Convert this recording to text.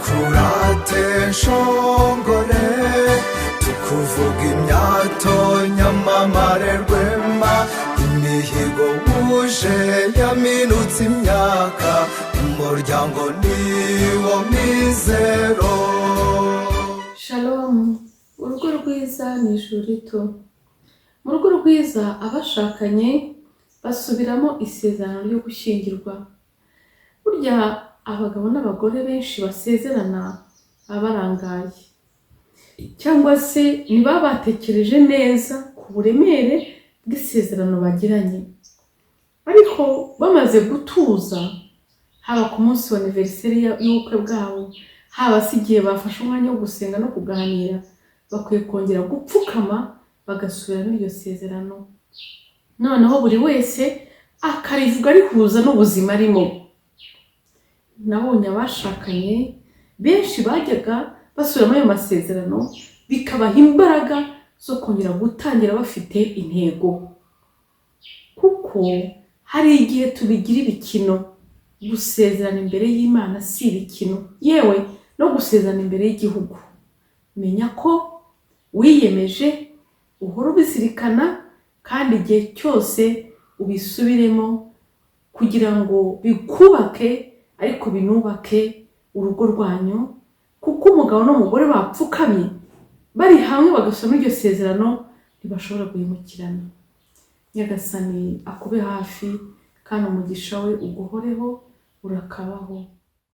Tukurate nshongore, tukuvuga imyato, nyamamare rwema. Imihigo wuje yaminutse imyaka, umuryango niwo mizero. Shalom! Urugo rwiza ni ijuru rito. Mu rugo rwiza, abashakanye basubiramo isezerano ryo gushyingirwa. Burya abagabo n'abagore benshi basezerana baba barangaye, cyangwa se ntibaba batekereje neza ku buremere bw'isezerano bagiranye. Ariko bamaze gutuza, haba ku munsi wa anniversaire y'ubukwe bwabo, haba se igihe bafashe umwanya wo gusenga no kuganira, bakwiye kongera gupfukama bagasubiramo iryo sezerano, noneho buri wese akarivuga rihuza n'ubuzima arimo. Nabonye abashakanye benshi bajyaga basubiramo ayo masezerano, bikabaha imbaraga zo kongera gutangira bafite intego, kuko hari igihe tubigira ibikino. Gusezerana imbere y'Imana si ibikino, yewe no gusezerana imbere y'igihugu. Menya ko wiyemeje, uhora ubizirikana, kandi igihe cyose ubisubiremo kugira ngo bikubake, ariko binubake urugo rwanyu, kuko umugabo n'umugore bapfukamye bari hamwe bagasoma iryo sezerano, ntibashobora guhemukirana. Nyagasani akube hafi kandi umugisha we uguhoreho. Urakabaho.